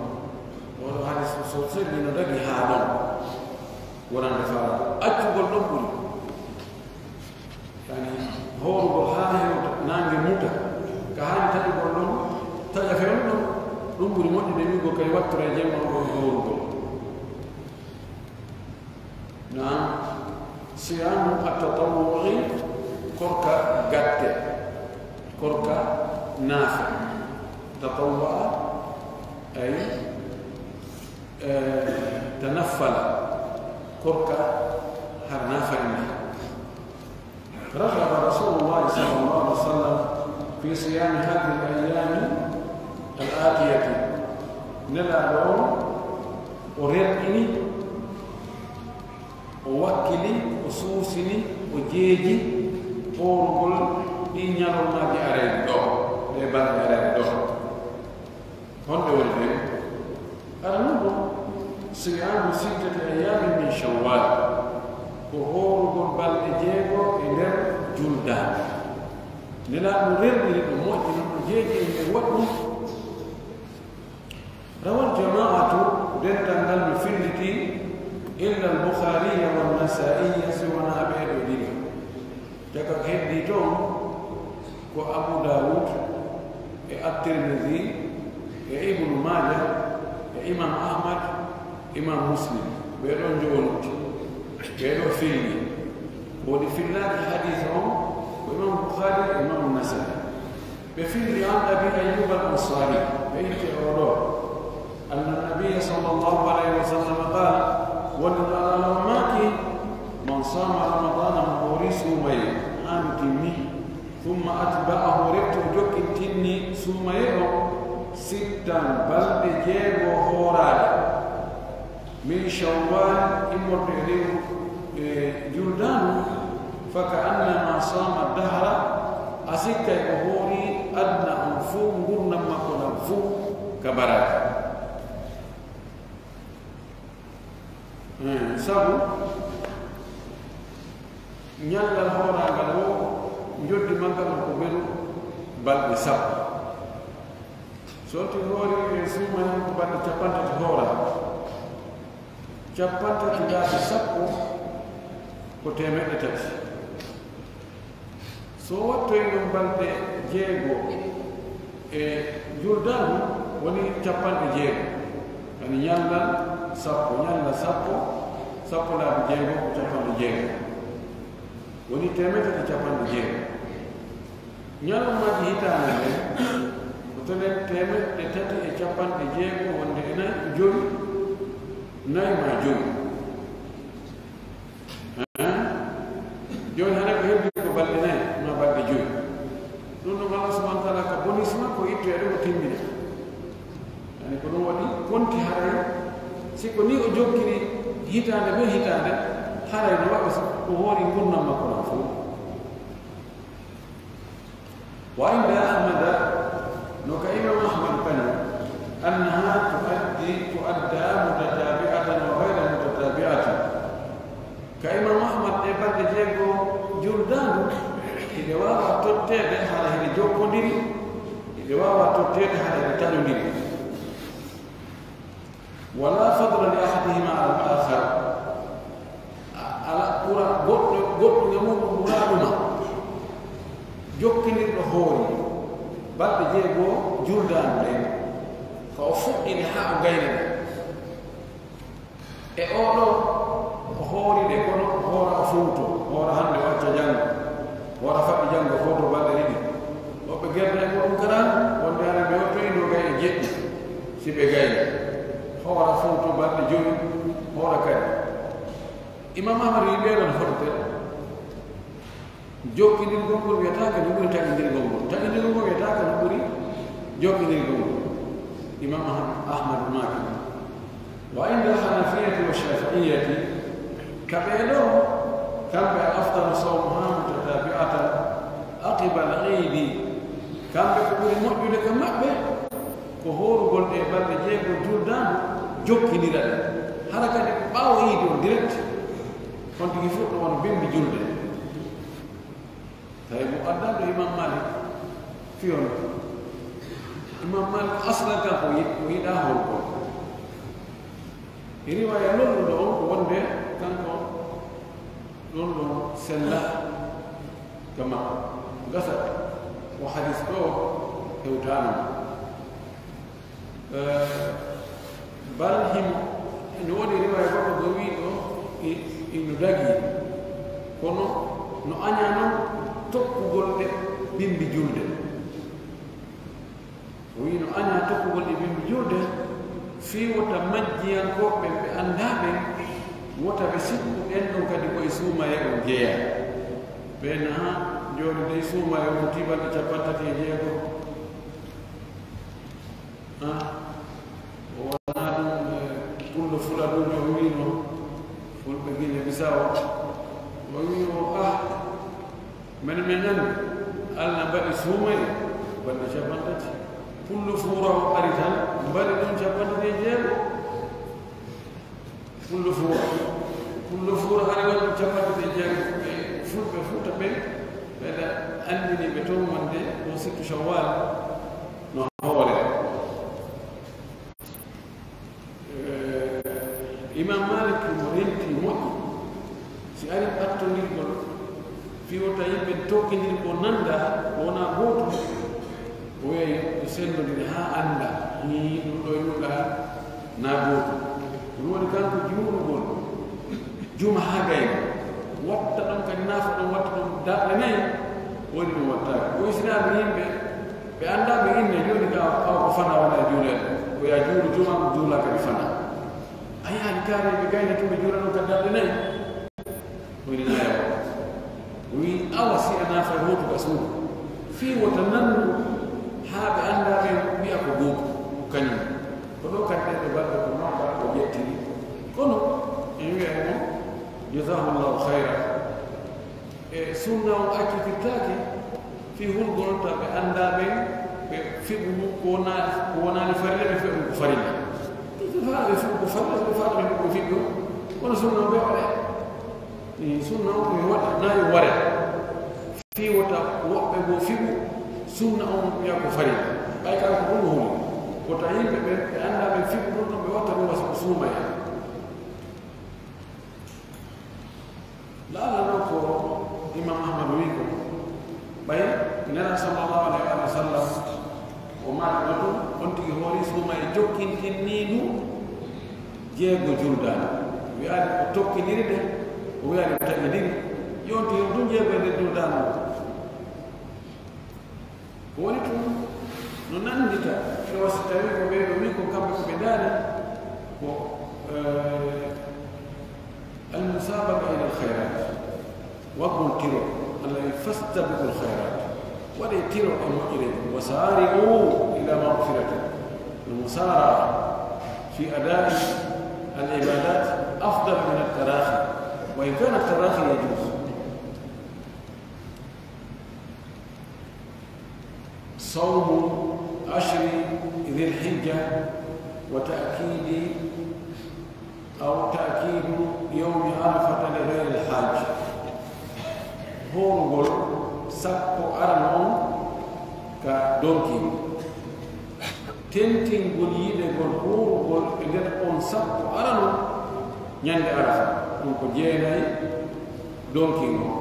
Oɗo hadiis, so selli, no dagi haa ɗon, wonande faala. Accugol ɗon ɓuri. Yani, hoorugol haa hewta, naange muta, ka haani taƴugol ɗon, taƴa fewndo ɗon, ɗum ɓuri moƴƴude wi'ugol kadi wattoree jemma on ɗon hoorugol. Naam, siyaamu at-tatawwu'i, korka gatte, korka naafe. Tatawwa'a, ay, eh, tanaffala, korka har naafarinde. رغب رسول الله صلى الله عليه وسلم في صيام هذه الأيام الآتية. Nelaaɗo on, o rerɗini O wakkili, o suusini, o jeeji hoorugol ɗii ñalormaaji arayɗi ɗoo, ɗee balɗe arayɗe ɗoo. Honɗe woni ɗen? Hara non ɗum, siyaamu sittati ayyaamin min Shawwal, ko hoorugol balɗe jeego e nder Juldaani. Nelaaɗo no rerɗini ɗum, moƴƴi non, o jeeji e nder waɗɗum. Rawal jamaa'atu, dental ngal no filliti, illa al-Bukhaariya wan-Nasaa'iya, si wonaa ɓee ɗoo ɗiɗo. Caka ko heddii toon ko Abu Daawud e At-Tirmidhi e Ibnu Maaja e Imaam Ahmad, Imaam Muslim. Ɓee ɗoo njowonutti, ɓee ɗoo filli. Ko woni fillaaki hadiis on ko Imaam Bukhaari e Imaam Nasaa'i. Ɓe filli an Abi Ayyub al-Ansari, ɓe itti e oo ɗoo. Anna Nabiyya sallallahu alayhi wa sallam qaal, wonde Nulaaɗo Alla on maaki, man saama Ramadana, mo hoori suumayee, haa ndu timmi, thumma atba'ahu, refti o jokkintinni suumayee on, sittan, balɗe jeego hooraaɗe. Min Shawwal, immorde e lewru, e Juldaanu, fa ka annama saama dahra, a sikkay o hoori aduna on fow, ngurndan makko ndan fow, ka baraji. Eh, sabu ñallal hooraangal woo, njoddi maggal on ko beru balɗe sappo. So wonti hoori e suumayee ko balɗe cappanɗe tati hooraa, cappanɗe tati laabi sappo ko teemeɗɗe tati. So wattoyi ɗon balɗe jeego e Juldaanu woni cappanɗe jeego. Ani ñallal sappo, ñallal sappo, sappo laabi jeego ko cappanɗe jeego. Woni teemeɗɗe tati cappanɗe jeego. Ñalawmaaji hitaande nden, ko telen teemeɗɗe tati e cappanɗe jeego wonde e nay, jowi, nay maa jowi. Hein? Jooni hara ko heddii ko balɗe nay maa balɗe jowi. Ɗum ɗon Allah subhanahu wa ta'ala ka bonus makko ittoya ɗum o timmina. Yani ko ɗum waɗi konti haray, si ko nii o jokkiri hitaande be hitaande, haray no waɗa si o hoori ngurndan makko ɗan fow. Wa inda Ahmada, no ka Imam Ahmad kani, annaha tuaddi, tuadda mutatabi'atan wa ghayra mutatabi'atin. Ka Imam Ahmad, ɗee balɗe jeego juldaandu, hiɗe waawa totteede hara hiɗe jokkondiri, hiɗe waawa totteede hara hiɗe taƴondiri. Wala fadla li ahadihima ala al-akhar. A-, ala ɓura goɗɗo, goɗɗo e muɗum ɓuraaɗo ma. Jokkindirɗo hoori balɗe jeego juldaandu ɗen, ka o fuɗɗiri haa o gaynana. E oo ɗoo, o hoori ɗe, kono o hoora o fowto, hoora hannde o acca janngo, hoora faɗɗi janngo o fowto balɗe ɗiɗi. Woɓɓe gerda e muɗum karaama, wonde hara ɓe yottoyi nogay e jeɗɗi, si ɓe gayni. Hoora fowto balɗe jowi, hoora kadi. Imam Ahmad wi'i ɓee ɗon hoɗete. Jokkindirgol ngol wiyataake no ɓuri taƴindirgol ngol. Taƴindirgol ngol wiyataake no ɓuri jokkindirgol ngol. Imam Ah-, Ahmad maaki. Wa inda al-Hanafiyyati wa Shafi'iyyati, ka ɓee ɗoo, kamɓe afdala sawmuha mutatabi'atan aqiba al-Eid. Kamɓe ko ɓuri moƴƴude ka maɓɓe, ko hoorugol ɗee balɗe jeego juldaandu jokkindira ɗe. Hara kadi ko ɓaawo Iidi on direct, on tigi fuɗɗo wano bimbi julde. Tawi mo addanɗo Imam Malik fiyon. Imam Malik aslan kan ko yi-, ko yiɗaa hoorugol. E riwaaya lolluɗo on ko wonde kanko ɗon ɗon sella ka makko. Gasa ko hadis ɗoo hewtaano mo. Eh, bal himo, no woni riwaaya goɗɗo ko wi'i ɗo, i-, ino dagii. Kono no añaa non tokkugol ɗe bimbi julde. O wi'i no añaa tokkugol ɗe bimbi julde, fii wota majjiyankooɓe ɓen ɓe anndaa ɓen, wota ɓe sikku ɗen ɗon kadi ko e suumayee on jeyaa. Ɓe na, jooni dey suumayee on ko tiiɓalɗe cappanɗe tati e jeego. Ah, o wonaa ɗum, eh, Pullo Fula ɗum no wi'no, Fulɓe Gine Bisaawo, o wi'i o, ah, men, men anndi, Alla mbaɗi suumayee balɗe cappanɗe tati. Pullo fuura o ari tan, mbaɗi ɗum cappanɗe tati e jeego. Pullo fuura, pullo fuura ari waɗi ɗum cappanɗe tati e jeego. Ɓe Fulɓe Fuuta ɓen, ɓeɗa anndini ɓe ton wonde ko sittu Shawwal no hoore. Eh, Imam Malik mo renti moƴƴi, si ari ɓattondirgol, fii wota yimɓe tokkindiri ko nanda, ko wona gootum, o wi'ay yo sendondire haa annda, hii, ɗum ɗo e ɗum ɗa na gootum. Ɗum woni kanko juulugol juma haa gayna, watta ɗon kadi nafa ɗon, watta ɗon darɗe nay, woni ɗum wattaaki. Ko isinaaɓe yimɓe Ɓe anndaa ɓe inne jooni ka, awa ko fana wona e juuleede. Ko ya juulu juma, ko juula kadi fana. A yaani kaare ɓe gayna tun ɓe juula ɗon ka darɗe nay. Woni naya o. Wi awa si a nafa hootu ka suudu. Fii wota nannu haa ɓe anndaa ɓe wi'a ko gootu. Ko kañum. Ko ɗo kadi ɗee ɗo balɗe ko makka ko ƴettiri. Kono en wi'ay mo, jazahullahu khayra. E sunna on accitittaake fii hulgol, taw ɓe anndaa ɓen, ɓe fiɓu ndu ko wona-, ko wonaani farilla, ɓe fiɓu ko farilla. Ɓe faa ɓe fiɓu ko farilla, ɓe faa ɓe ko fiɓu. Kono sunna on ɓe waɗa. E sunna on ɓe waɗa, na yo ware. Fii wota woɓɓe goo fiɓu sunna on wi'a ko farilla. Ɓay kanko ɗum huli. Wota yimɓe ɓen, ɓe anndaa ɓen fiɓu ɗum, ɗum ɓe watta ɗum wasi ko suumayee. La'alla non ko Imam Ahmad wi'i ko, ɓay Nelaaɗo sallallahu alayhi wa sallam o maaki ɗon, on tigi hoori suumayee jokkintinniindu jeego juldaani. Wi'aali o tokkindiri ɗe, o wi'aali o taƴindiri, yo on tigi ɗum jeego e nder juldaani. Ko woni tun no nanndita, tawa si tawii ko ɓee ɗoo wii ko kamɓe ko ɓe ndaari, ko, eh, al-musaabaqa ila al-khayraat, waggol tiro, Alla wi'i, fastabiqul khayraat, waɗee tiro e moƴƴere, wa saari'uu ila magfiratin, al-musaara'a fi adaa'i al-ibaadaat afdal min at-taraaxi, wa in kaana at-taraaxi yajuuz. صوم عشر ذي الحجة وتأكيد، أو تأكيد يوم عرفة لغير الحاج. Hoorugol sappo arano on ka donki. Tentingol yiɗegol hoorugol e nder on sappo arano ñande Arafa, ɗum ko jeenay donki ngon.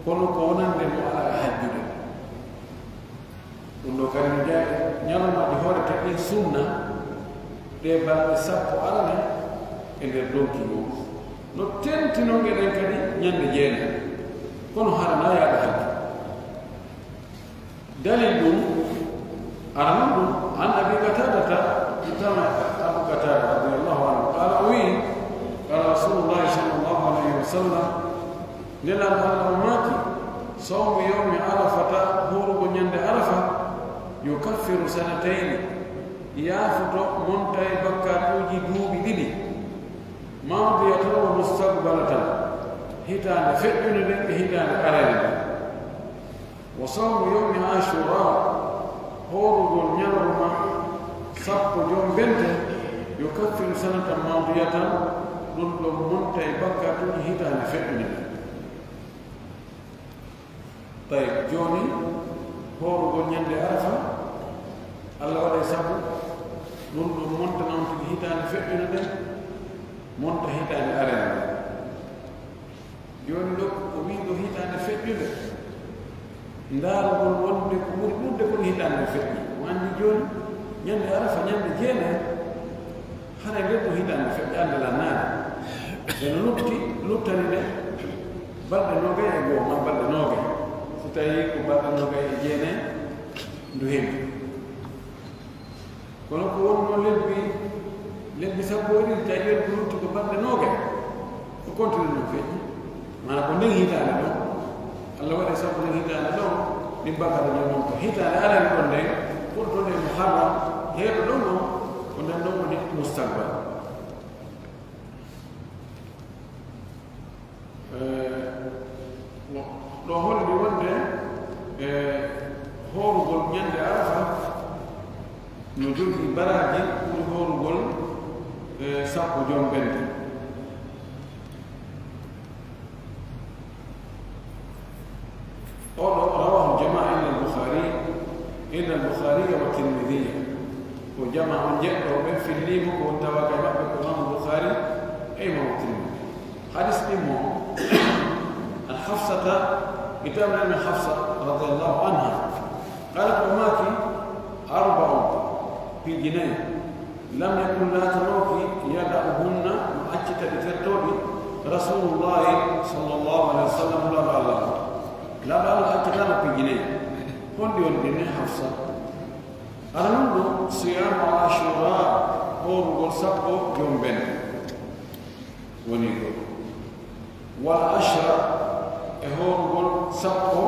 Kono ko wonande mo alaa e hajjude. Ɗum ɗoo kadi no jeyaa e ñalawmaaji hoorete ɗin sunna, ɗee balɗe sappo arane e nder donki ngon. No tentinoo eɗen kadi ñande jeenay. Kono hara na yaaɗa hajju. Dalil ɗum, arano ɗum, an Abi Qataadata, ittama Abu Qataada radiyallahu anhu, qaala, o wi'i, qaala Rasuulullaahi sallallaahu alayhi wa sallam, Nelaaɗo Alla on maaki, sawmu yawmi Arafata, hoorugol ñande Arafa, yukaffiru sanatayni, yaafoto montay bakkaatuuji duuɓi ɗiɗi, maadiyatan wa mustaqbalatan, hitaande feƴƴunde nden e hitaande arayre nden. Wa sawmu yawmi Aashuuraa, hoorugol ñalawma sappo jombente, yukaffiru sanatan maadiyatan, ɗum ɗon montay bakkaatuuji hitaande feƴƴunde nden. Tayyib, jooni, hoorugol ñande Arafa, Alla waɗay sabu, ɗum ɗon monta non tigi hitaande feƴƴunde nden, monta hitaande arayre nden. Jooni ɗoo, ko wi'i ɗoo hitaande feƴƴunde, ndaarugol wonde ko ɓuri ɗuuɗude kon hitaande feƴƴi. On anndi jooni, ñande Arafa, ñande jeenay, haray nden ɗoo hitaande feƴƴaande lannaade. E no lutti, luttani nde balɗe noogay e goo, maa balɗe noogay. Si tawii ko balɗe noogay e jeenay ndu heɓi. Kono ko wonnoo lebbi, lebbi sappo e ɗiɗi, tawi jooni ko lutti ko balɗe noogay, o continue no feƴƴi. Maanaa ko nden hitaande ɗon, Alla waɗi sabu nden hitaande ɗon, ɗin bakkaatuuji non ko hitaande arani ɗon nden, fottude e Muharram, heeɗo ɗon ɗon, ko nden ɗon woni mustaqbal. Eh, no, no holli wonde, eh, hoorugol ñande Arafa no jogii baraaji ɓuri hoorugol, eh, sappo jom ɓen. Oɗo rawahu jamaa illa al-Bukhari, illa al-Bukhari wa Tirmidhi. Ko jamaa on jeɗɗo ɓe fillimo ko won tawa kay maɓɓe ko Imam Bukhari e Imam Tirmidhi. Hadis ɗin mo, an Hafsata, itamna min Hafsa radiyallahu anha. Qalat, o maaki, arba'un, piiji nayi. Lam yakun laatanooki yada'uhunna no accita ɗi tertooɗi Rasulullahi sallallahu alaihi wasallam, Laaɗo Allah. Laaɗo Allah accitaano piiji nayi. Honɗi woni ɗin ne Hafsa? Ara non ɗum, siyaamu Ashura, hoorugol sappo jom ɓen. Woni ɗo. Wal ashra, e hoorugol sappo,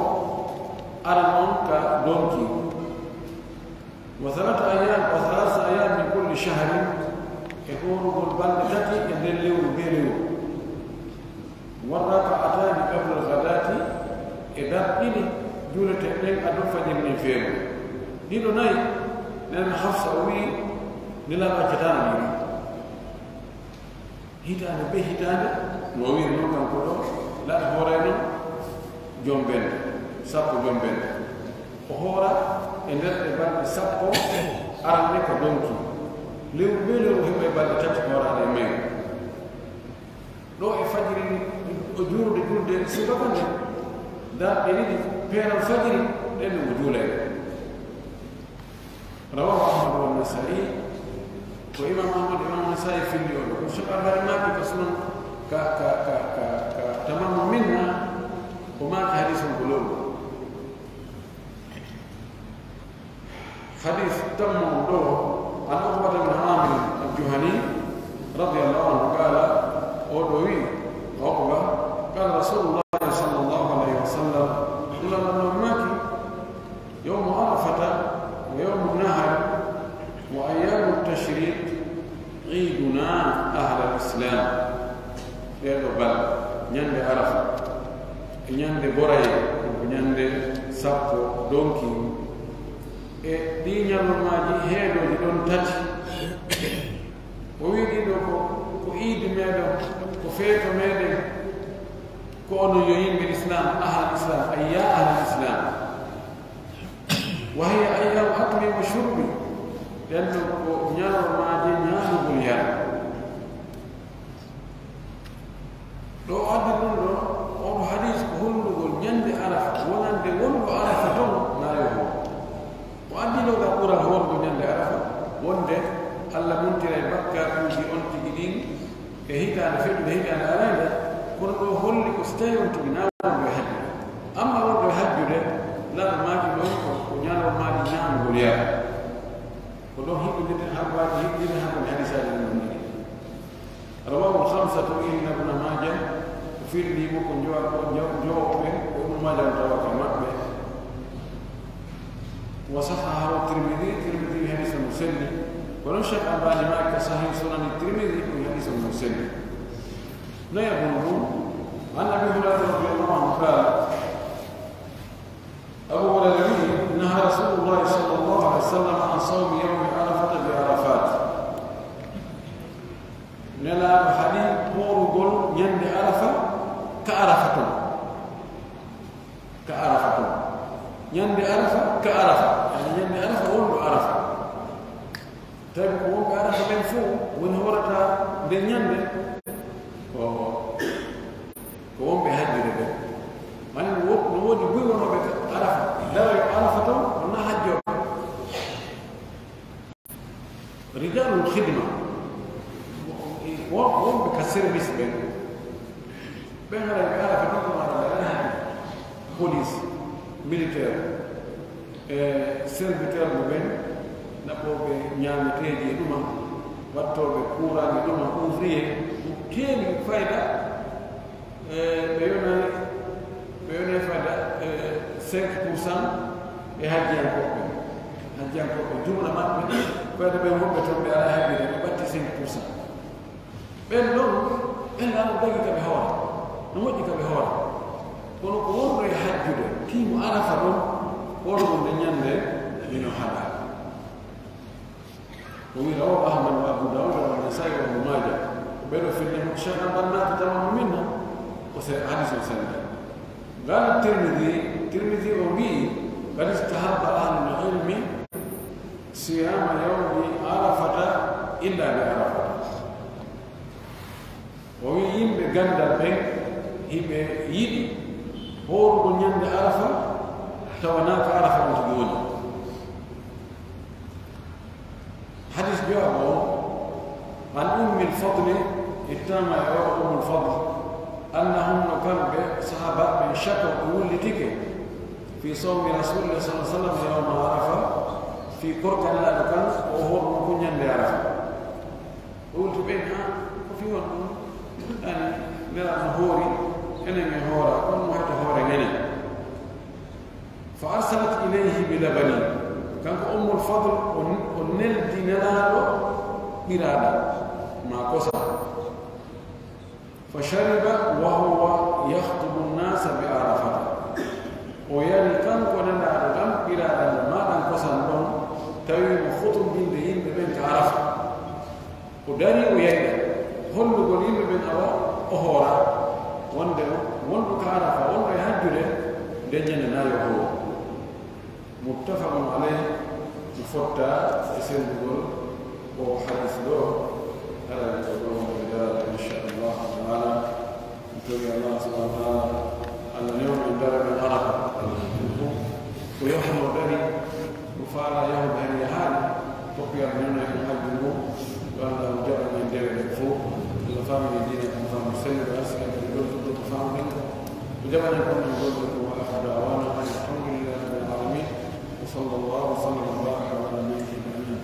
ara non ka donki. Wa thalatha ayyam, wa thalatha ayyam min kulli shahrin, e hoorugol balɗe tati e nder lewru bee lewru. Wa raka'atani qabla al-ghadati, e darɗe ɗiɗi juuleteeɗe ɗen adun fajiri ndin feeru. Ɗiɗo nayi, nana Hafsa o wi'i, Nelaaɗo accataano ɗiɗo. Hitaande bee hitaande, no o wi'iri non kanko ɗoo, laaɗo hoorayno jom ɓen, sappo jom ɓen. O hoora e nder ɗe balɗe sappo aranɗe ka donki. Lewru bee lewru o heɓay balɗe tati hooraade e mayru. Ɗoo e fajiri, o juulude julde subaka nden, darɗe ɗiɗi, peeral fajiri, ɗen no o juulay. Rawahu Ahmad wa Nasa'i. Ko Imam Ahmad, Imam Nasa'i filli on. Ko Cheikh Albani maaki ka sunan, ka, ka, ka, ka, ka Tamamul Minna, o maaki hadiisun ko lolu. Hadiis tammu on ɗoo, an Uqbata bin Aamir al-Juhani, radiyallahu anhu, qaala, o ɗoo wi'i, Uqba, qaala Rasuulullaahi sallallaahu alayhi wa sallam, Nulaaɗo non maaki, Yawmu Arafata wa yawmu nahar wa ayyamu tashriq iiduna ahlal islam. Ɗee ɗoo balɗe, ñande Arafa, e ñande Boraye, ko ñande sappo donki, e ɗii ñalormaaji heedooji ɗon tati. O wi'i ɗii ɗoo ko, ko iidi meɗen, ko feeto meɗen, ko onon yo yimɓe Islam, ahlal Islam, ay yaa ahlal Islam. Wa hiya ayyaamu akli wa shurbi. Ɗen ɗon ko ñalormaaji ñaamugol yarugol. Ɗoo o addi ɗun ɗoo, on hadiis ko hollugol ñande Arafa, wonande wonɗo Arafa ton, na yo hoor. O addi ɗoo ka ɓural hoorugol ñande Arafa, wonde Alla muntiray bakkatuuji on tigi ɗin, e hitaande feƴƴude hitaande arande, kono ɗoo holli ko si tawii on tigi na wonɗo e hajjude. Amma wonɗo e hajjude, Laaɗo maaki ɗon ko, ko ñalormaaji ñaamugol yarugol. Ko ɗon hiɓɓindirten habbaaji, hiɓɓindirten habbaaji hadiisaaji ɗin ɗon ɗiɗi. Rawaahu al-khamsatu illa Ibna Maaja, o firli mo ko njowa-, ko njowa-, njowooɓe, ko Ibnu Maaja on tawa ka maɓɓe. Wa sahhahahu Tirmidi, Tirmidi wi hadiisa on selli. Kono Sheikh Albani maaki ka Sahih Sunani Tirmidi ko hadiisa on selli. No yabun ɗum, an Abi Hurayra radiyallahu anhu qaala, Abu Hurayra wi'i, naha Rasulullahi sallallahu alaihi wasallam an sawmi yawmi Arafata bi Arafat. Nelaaɗo haɗi hoorugol ñande Arafa ka Arafa ton. Ka Arafa ton. Ñande Arafa ka Arafa. Yani ñande Arafa wonɗo Arafa. Tawi ko wonɓe Arafa ɓen fow woni hoorata nden ñande. Ko, ko wonɓe hajjude ɓen. Mani no wo-, no woodi buy wonooɓe ka Arafa. Dara yo Arafa ton, wona hajjooɓe. Rijaalul khidma, wo-, wonɓe ka service ɓen. Ɓen haray ɓe ara ka ɗon ɗon ara ɓe ara hannde. Police, militaire, e serviteur mo ɓen, naɓooɓe ñaameteeji e ɗuma, wattooɓe courant e ɗuma, ouvrier, keewi fayda. Eh, ɓe yonay, ɓe yonay fada, eh, cinq pour cent ɓe hajjiyankooɓe. Hajjiyankooɓe, jumla maɓɓe, fayda ɓen wonɓe ton ɓe alaa hajjude, ɓe ɓatti cinq pour cent. Ɓen ɗon, ɓen alaa dagi ka ɓe hawra. No moƴƴi ka ɓe hoora. Kono ko wonɗo e hajjude, tiimo Arafa ɗon, hoorugol nden ñannde, hino haɗaa. O wi'i, رواه أحمد وأبو داود والنسائي وابن ماجه. Ko ɓee ɗoo fillii mo, Cheikh Albani naati tamam minna, o se-, hadis o selli. قال الترمذي, Tirmidhi on wi'i, قد استحب أهل العلم صيام يوم عرفة إلا بعرفة. O wi'i yimɓe ganndal ɓen hiɓe yiɗi hoorugol ñannde Arafa, tawa naa ka Arafa on tigi woni. Hadis jowaɓo on, عن أم الفضل, ittaama e oo Ummul Fadl, أنهن, no kamɓe sahaabaaɓe ɓen, شكوا, ɓe wullitike, في صوم رسول الله صلى الله عليه وسلم يوم عرفة, fii korka Nelaaɗo kan, ko o hoorunoo ko ñannde Arafa. O wulti ɓen, "Ah, ko fii honɗun? Ani, Nelaaɗo no hoori, enen en hooraa, kono mo hete hooren enen." فأرسلت إليه بلبن. Kanko Ummul Fadl, o, o neldi Nelaaɗo ɓiraaɗam, maa kosam. فشرب وهو يخطب الناس بعرفة. O yari kanko Nelaaɗo ɗam ɓiraaɗam, maa ɗam kosam ɗon, tawi mo hutumbinde yimɓe ɓen ka Arafa. O darii, o yari, hollugol yimɓe ɓen awa o hooraa, wonde wonɗo ka Arafa, wonɗo e hajjude, nden ñande naa yo hooru. متفق عليه, no fotta e sellugol oo hadis ɗoo, haray ko ɗoo woni daraja, insha Allahu taala. Mi torii Allah subhanahu wa taala, Allah newna en daraja Arafa. Ko yahuno dari, ko faala yahude hen yahaali, fof yo Allah newna en hajju ngun. Yo Allah jaɓan en dewe ɗen fof. Allah faamini diina kan faamu sellude, arsika en kadi ɗon fof ɗo ko faamuɗen ko. O jaɓan en kon ɗon ɗon ko. وآخر دعوانا أن الحمد لله رب العالمين. وصلى الله وسلم وبارك على نبينا محمد.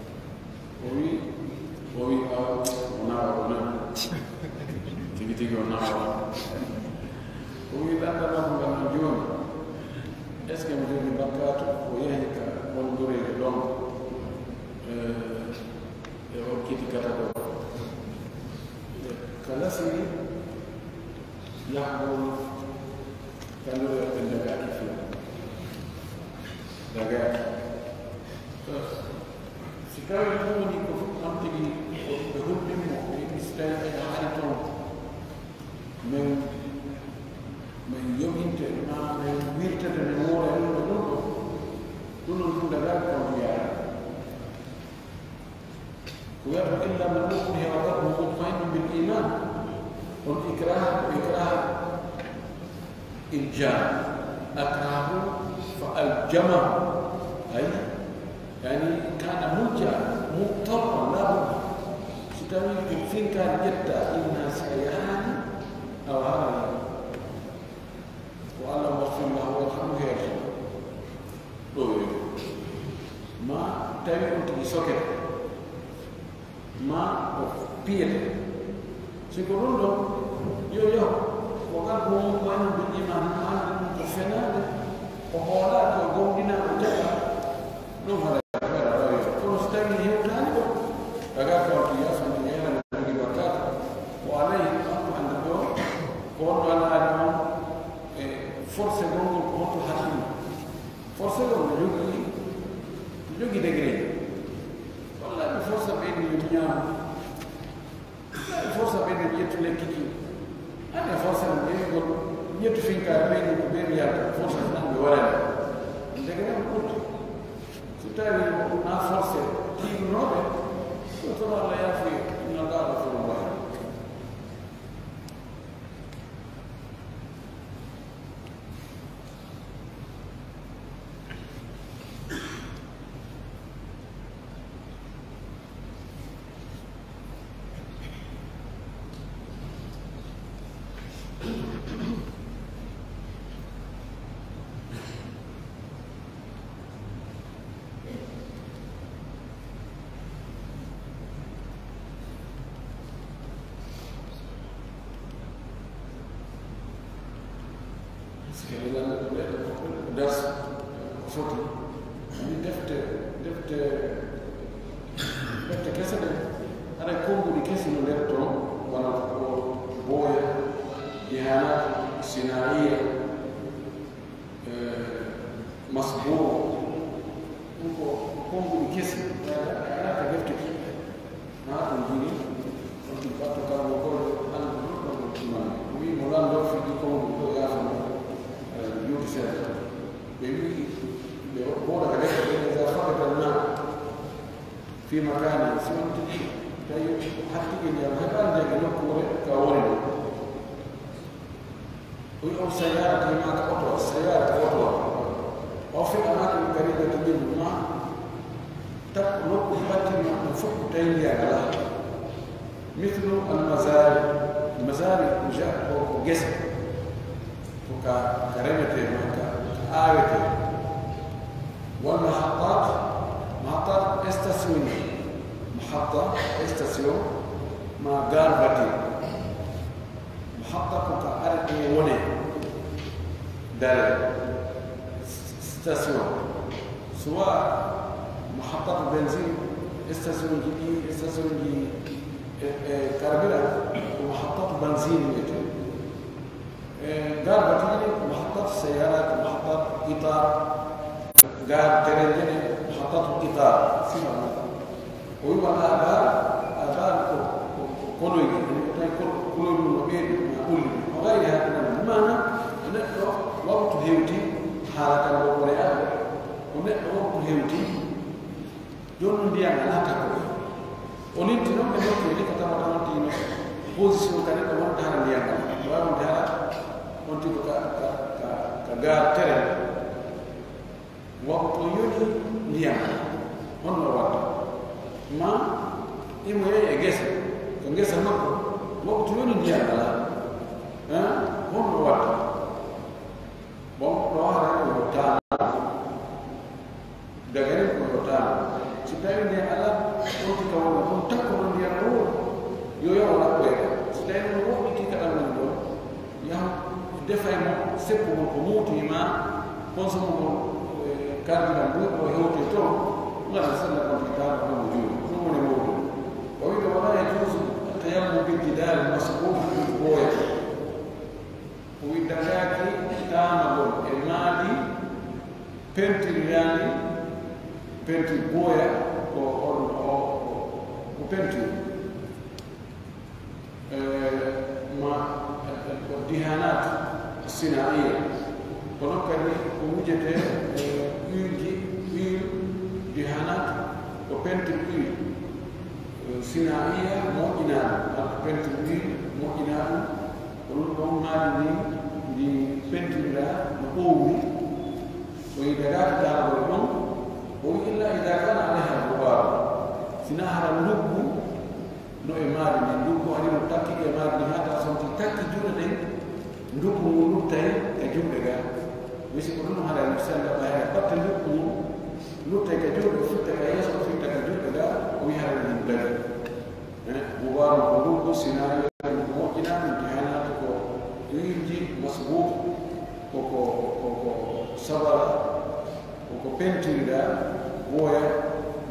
O wi, o wi, "Awa, o naawa, o naawa." Tigi tigi o naawa. O wi, "Ɗanɗanaagu ngal no jooni. Est-ce que mo jogii bakkaatu o yahi ka on goreejo ɗon?" Eh, E okkiti kata ɗo. Ka lasiri, yahgol ka nder ɓe dagaaki fiya. Dagaaki. Si tawii ɗum woni ko on tigi ko ɓe hulɓin mo, ɓe inni si tawii ɓe yahaali ton, men, men yoɓinte, maa men wirtete, men wuura e ɗum ɗo, ɗum ɗo. Ɗum ɗon ɗum dagaaki kon yaara. Ko wiyata, "إلا من أكره وقلبه مطمئن بالإيمان." إلجام. أكرهه فألجمه. أي، يعني، كان ملجأ، مضطرا، لا بد. Si tawii ko finkaari ƴetta, inna si a yahaani, awa haray. Ko Allah, واغفر له وارحمه يرحمه. Ɗoo yo. Ma tawi on tigi sokete. Ma o piyete. Si ko ɗun ɗon, yo yahu. Ko ngal ko woni ko en duƴƴi ma, ma ɗun ko fenaande, o hoolaaki, o gomɗinaa, o jaɓaa. Ɗun haray, haray, haray. Kono si tawii hewtaani ɗon, daga ko on tigi yaha, on tigi yaha, on tigi wattaata. Ko alay, on ko annda ɗoo, ko on ɗoo alaa on, e forcé gongol ko honto haɗi ɗum. Forcé ɗon no jogii, no jogii degré. Wallaahi, mi forsa ɓe ni mi ñaama. Wallaahi, mi forsa ɓe ni mi ƴettu lekki ki. Hannde forsa ɓe ni mi ƴettu finkaari ɓe ni ko ɓe mi yalta. Forsa tan mi warani. Degré on ɓurti. So tawii ko ɗum na forcé, tiiɗunooɓe, so tono Allah yaafuye, inna Allaha ghafurur rahim. Parce que ila dars ko foti ni defte, defte, defte kese ɗen. Haɗa konguɗi kesi no nder ton, wano ko Booya, Ihanat, Sinaiya, eh, Masbuu, ɗum ko, ko konguɗi kesi, alaa ka defte kiɓɓe. Maa ɗum jini, on tigi ɓatto kan mo golle, an ko ɗum ɗon ɗum ɗum man. Wi mo lanndo fiji kongu ɗo yaafano, eh, juuti seeɗa. Ɓe wi, ɓe woɗa ka defte, ɓe iza faqada al-maa fi makaani, si on tigi tawi hattike ndiyam heɓaani ndiyam e nokkuure ka woni ɗum. O wi'i, "أو سيارة" maa ka oto, سيارة ko oto. "أو في أماكن قريبة منه" maa takko nokku battinɗo ɗum fof ko tawi ndiyam alaa. مثل المزارع. Mazari ko ja-, ko, ko gese. Ko ka, ka remetee maa ka, ka aawetee. والمحطات, mahattat ko station ji. Mahatta ko station, maa gare batterie. Mahatta ko ka arete wone dare, station. Soit mahattatu benzine, station ji ɗi, station ji e, e carburant, ko mahattatu benzine wiyete. E gare batterie, mahattatu sayarat, mahattatu itar, gare terrain ji, mahattatu itar, sifa non. O wi'i, "والآبار", آبار ko, ko, ko konoyji, ko tawi ko, konoyji mum no ɓeeɗi, na ɓulli. وغيرها من المعنى, neɗɗo waktu hewti, haala kan ɗo ko re'aɓe, ko neɗɗo waktu hewti, jooni ndiyam alaa takko. O linti non ɓe nokkuuji ko tawata on tigi no position ka neɗɗo wonta hara ndiyam alaa. Waawi wonde hara on tigi ka, ka, ka, ka gare terrain. Waktu o yoni ndiyam, honno o watta? Ma imo yehi e gesa, ko ngesa makko, waktu yoni ndiyam alaa. Eh? Honno o watta? Bon, ɗo hara ko yo taama. Dagare ko yo taama. Si tawi ndiyam alaa, on tigi ka wonno, on takko no ndiyam ɗo woni. Yo yahu o ɗaɓɓoya ɗam. Si tawi no woɗɗiti ka ɗam woni ɗon, yahu, defay mo, seppu mo ko muuti ma, konsomugol, eh, carburant ndu, o hewtoy toon, ngara sella kon tigi taala ko mo juuri. Ɗum woni mawɗum. O wi'i, "ولا يجوز التيمم بالجدار المصبوغ بالبوية." O wi'i, dagaaki taamagol e maadi pentiriraandi, pentir booya, ko on, o, o, ko pentir. Eh, ma, eh, eh, ko dihanat sinaiya. Kono kadi ko wujete, eh, huile ji, huile, dihanat, ko peinture huile. Eh, sinaiya moƴƴinaaɗo, walla peinture huile moƴƴinaaɗo, ko ɗum ɗon maadi ni pentiriraa no ɓoowi, o wi'i dagaaki daalagol ɗon, o wi'i, "Illa idaa kaana alayhaa gubaaru." Sinaa hara nduggu no e maari ndin, nduggu ari no takkike e maari ndin, haa tawa so on takki juuɗe ɗen, nduggu ngun luttay ka juuɗe gaa. Wi si ko ɗun haray no sella ɓay hara batte nduggu ngun luttay ka juuɗe, o fitta ka yeeso, o fitta ka juuɗe gaa, o wi'i haray no ɗun darii. Eh, gubaaru ko nduggu, sinaa yo ko moƴƴinaa, ɗun jahanaatu ko iwirji, masbuuk, ko, ko, ko, ko sabara, ko, ko pentiriraa, booya,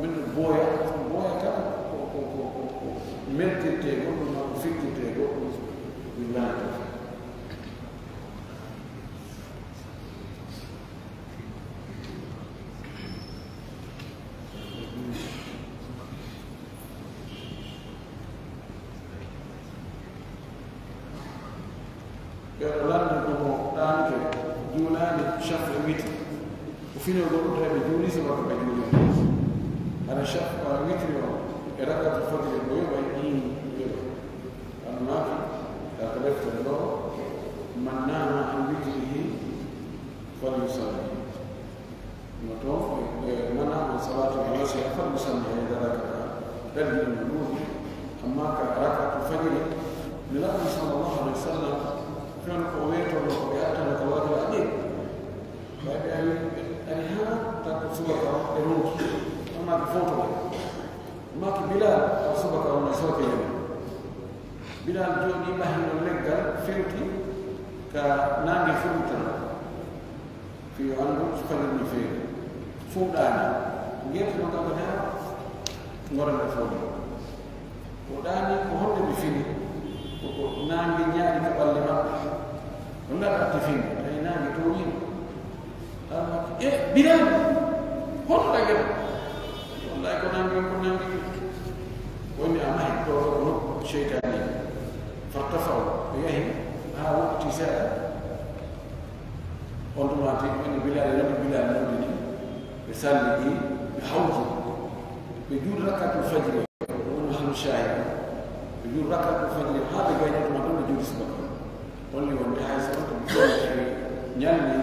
min booya, booya kala, ko, ko, ko, ko, ko meltirtee goɗɗum, maa ko fittirtee goɗɗum, ɗun lanata. Ɓe ɗo lanni ko mo ɗaanike, juulaani shaf'i witri. Ko finoo goɗɗum tawi ɓe juulii, subaka ɓe juulii. Hara shaf'i witri on, e rakaatul fajri ko yoɓa, ii, yoɓa. Kono maaki, ka ko deftere ɗoo, "Man naama an witrihi falyusalli." No toon, e, e, "Man naama an salaatin aw nasiyaha falyusalliha idha dhakaraha." Dalili no ɗuuɗi, amma ka rakaatul fajri, Nelaaɗo sallallahu alayhi wa sallam, fewndo ko o weetorno ko ɓe attano ka waajal aɗe. Ɓay ɓe ari, ɓe ari haa takko subaka on ɓe ronki. Amma ɓe fowtoɗe. Maaki Bilal, o subaka on e sooke Yemen. Bilal jooɗii ɓahiino leggal fewti ka naange fuɗirtano. Fii yo anndu fajiri no feeri. Fuɗaani. Ngeenti no kanko ne, ngora nde fowni. O ɗaani ko honde ɓe fini? Ko, ko naange ñaaɗi ka ɓalli maɓɓe. Ko ngar atti fini, tawi naange to wiino. Haa maaki, "E, Bilal, honno ɗagal?" "Wallahi ko naange, ko naange." O wi'i, "A mahi ɗo, ɗo, ɗo, seytaani." Fartafa'u, ɓe yahi haa woɗɗiti seeɗa. On tuma ti, woni Bilal, woni Bilal noddini, ɓe salli ɗi, ɓe hawti, ɓe juuli rakaatul fajri, woni mahallu shaahid, ɓe juuli rakaatul fajri, haa ɓe gayni tuma ɗon ɓe juuli subaka. Holli wonde hay so on tuma ñalli,